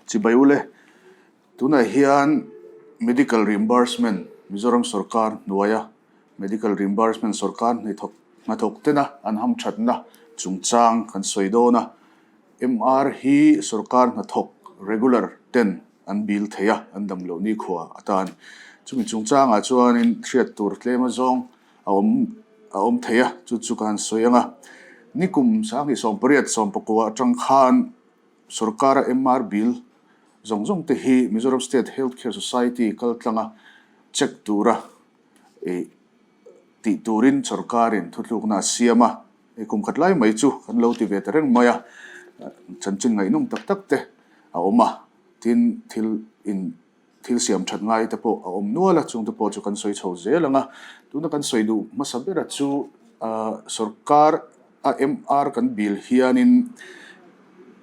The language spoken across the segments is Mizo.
Chibai ule, tunah hian Medical Reimbursement Mizoram sorkar hnuaia Medical Reimbursement sorkar hnaithawk hnathawk tena an hamthatna chungchang kan sawi dawn a. MR hi sorkar hnathawk regular ten an bil thei a, an dam loh nikhua atan. Chumi chungchangah chuanin hriat tur tlem azawng a awm a awm thei a, chu chu ka han sawi ang a. Nikum sanghnih 18 19 atang khan sorkara MR bill zawng zawng te hi Mizoram State Health Care Society kaltlanga check tura ih tih turin sorkarin thutlukna a siam a. Hei kum khat lai mai chu kan lo ti ve ta reng mai a, chanchin ngaihnawm tak tak te a awm a, tin thil in thil siam that ngai te pawh a awm nual a, chung te pawh chu kan sawi chho zel ang a. Tuna kan sawi duh hmasa bera chu ah sorkar a MR kan bil hianin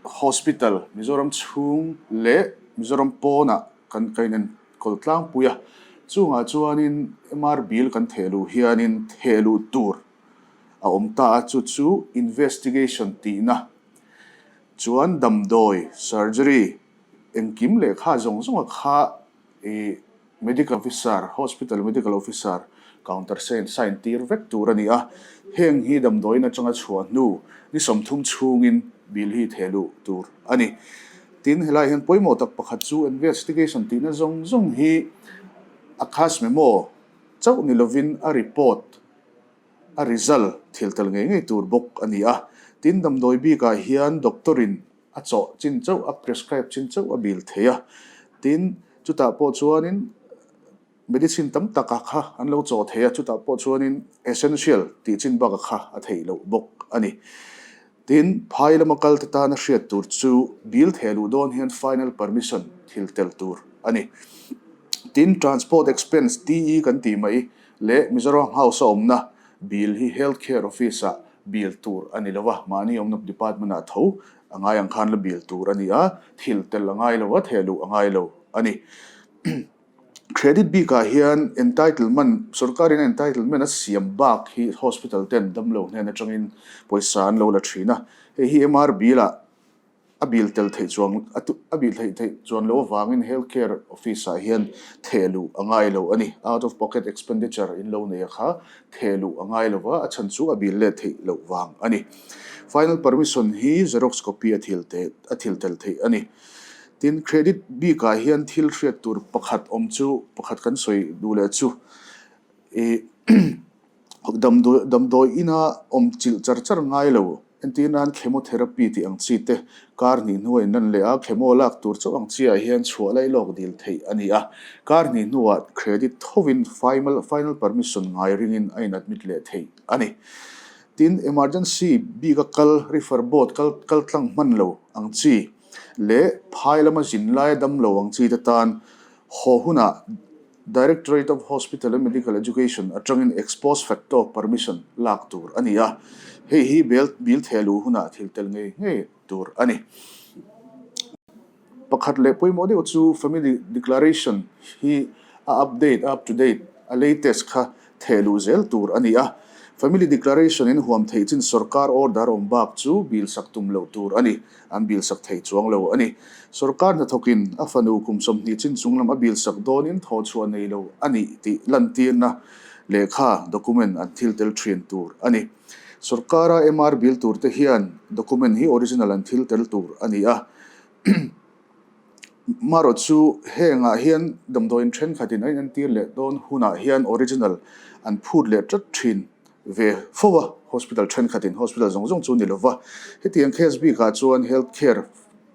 hospital Mizoram chhung leh Mizoram pawnah kan ka inenkawl tlangpui a, chungah chuanin MR bil kan theh luh hianin theh luh tur a awm ta a, chu chu investigation tihna chuan damdawi, surgery, engkim lehkha zawng zawnga kha ih medical officer, hospital medical officer counter sign sign tir vek tur a ni a, heng hi damdawiin atanga chhuah hnu ni 30 chhungin bill hi theh luh tur a ni. Tin, helaiah hian pawimawh tak pakhat chu investigation tihna zawng zawng hi a case memo chauh ni lovin a report a result thil tel ngei ngei tur bawk a ni a. Tin, damdawi bikah hian doctor in a chawh chin chauh, a prescribe chin chauh a bil thei a. Tin, chutah pawh chuanin medicine tam taka kha an lo chawh thei a, chutah pawh chuanin essential tih chin baka kha a theih loh bawk a ni. Tin, phai lama kal te tana hriat tur chu bill theh luh dawn hian final permission thil tel tur a ni. Tin, transport expense, TE kan tih mai, leh Mizoram House a awmna bill hi Health Care Office-ah bill tur a ni lo a, mahni awmna department-ah tho a ngai ang khan la bill tur a ni a, thil tel a ngai lo a, theh luh a ngai lo a ni. Credit bikah hian entitlement, sorkarin a entitlement a siam bak hi hospital ten damlo hnen atangin pawisa an lo la thin a, hei hi MR bill-ah a bil tel theih chuang a bil theih theih chuan loh avangin health care office ah hian theh luh a ngai lo a ni. Out of pocket expenditure in lo nei a kha theh luh a ngai lo va, a chhan chu a bil let theih loh vang a ni. Final permission hi xerox copy a thil te a thil tel theih a ni. Tin, credit bikah hian thil hriat tur pakhat awm chu pakhat kan sawi duh leh chu ih Damdawi ina awm chilh char char ngai lo. Entir nan chemotherapy tih ang chi te kar hnih hnuah in lan leh a, chemo lak tur chauh ang chiah hian chhuah laih lawk dil theih a ni a. Kar hnih hnuah credit thovin final final permission ngai ringin a in admit leh theih a ni. Tin, emergency bika kal, refer board kal kal tlang hman lo ang chi leh phai lama zin laia dam lo ang chi te tan haw hunah Directorate of Hospital and Medical Education atangin ex post facto permission lak tur a ni a, hei hi bel bil theh luh hunah thil tel ngei ngei tur a ni. Pakhat leh pawimawh deuh chu Family Declaration hi a update, a up to date, a latest kha theh luh zel tur a ni a. Family Declaration in huam theih chin sorkar order awm bak chu bil sak tum loh tur a ni. An bil sak thei chuang lo a ni. Sorkar hnathawkin a fanu kum 20 chin chung lam a bil sak dawnin thawhchhuah nei lo a nih tih lantirna lehkha, document, an thil tel thin tur a ni. Sorkara MR bil tur te hian document hi original an thil tel tur a ni a. Marawh chu hengah hian damdawiin thenkhatin a inentir leh dawn hunah hian original an phut leh tlat thin ve fo a, hospital thenkhatin, hospital zawng zawng chu ni lova. Hetiang case bikah chuan health care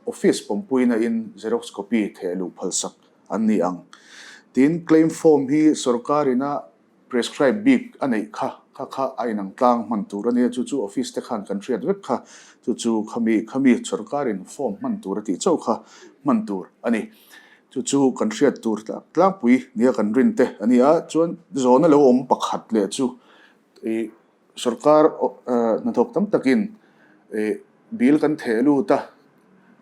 office pawmpuina in xerox copy theh luh phalsak an ni ang. Tin, claim form hi sorkarin a Prescribe bik a neih kha kha kha a inang tlang hman tur a nia, chu chu office te khan kan hriat vek kha, chu chu khami khami sorkarin form hman tur a tih chauh kha hman tur a ni. Chu chu kan hriat tur tlak tlangpui nia kan rin te a ni a, chuan zawhna lo awm pakhat leh chu ih sorkar hnathawk tam takin ih bill kan theh lut a,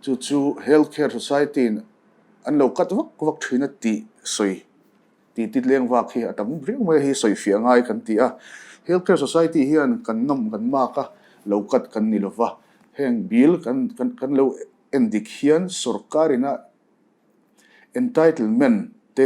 chu chu health care society in an lo cut vak vak thin a tih sawi. Tih tit leng vak hi a tam viau mai a hi sawi fiah ngai kan ti a. Health Care Society hian kan nawm kan mak a, lo cut kan ni lova. Heng bill kan kan kan lo en dik hian sorkar ina Entitlement te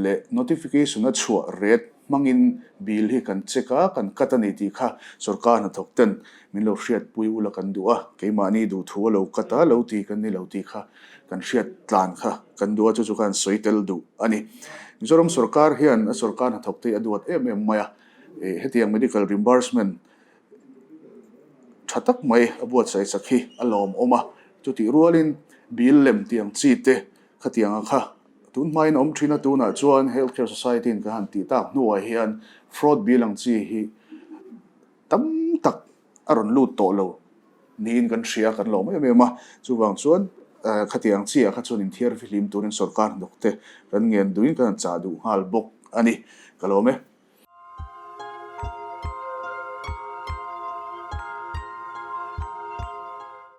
leh notification a chhuah ret hmangin bill hi kan check a, kan cut a ni tih kha sorkar hnathawk ten min lo hriatpui ula kan duh a, keimahni duhthu a lo cut a, lo ti kan ni lo tih kha kan hriat tlan kha kan duh a, chu chu khan sawi tel duh a ni. Mizoram sorkar hian a sorkar hnathawk te hi a duat em em mai a, hetiang medical reimbursement tha tak mai a buatsaih sak hi a lawmawm a, chutih rualin bill lem tih ang chi te khatianga kha tun hmain a awm thin a, tunah chuan Health Care Society in kan han tih tak hnuah hian fraud bill ang chi hi tam tak a rawn lut tawh lo niin kan hria kan lawm em em a, chuvang chuan khatiang chi ah kha chuan inthiar fihlim turin sorkar hnawk te kan ngen duhin kan han chah duh nghal bawk a ni, ka lawm e.